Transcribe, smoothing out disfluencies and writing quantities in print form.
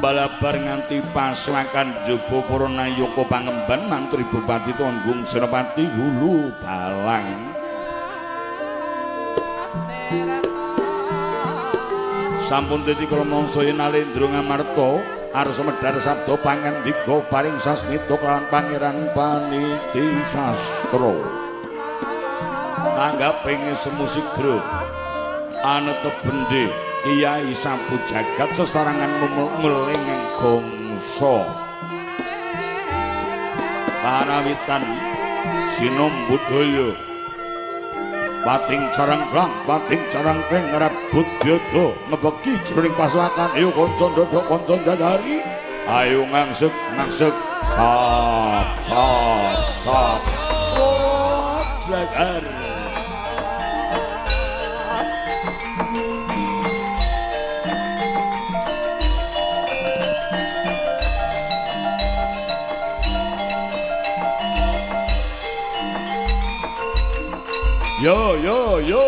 Abal-abar nganti pasuakan jaba para nayaka pangemban mantri bupati Tonggung Senopati Hulu Balang. Sampun dadi kala mangsa yen Nalendra Ngamarta arsa medhar sabda pangandika paring sasmita kelawan Pangeran Paniti Sastra. Tanggaping semu sigra anetep bendhe Kiai Sapu Jagat sesarangan muling gongso. Karawitan sinom budaya pating carangklang pating carangkeng ngerebut yodo ngebeki jroning pasuakan. Ayo kanca ndodok kanca jajari, ayo ngangsek ngangsek sap sap sap jlagar. Yo yo yo.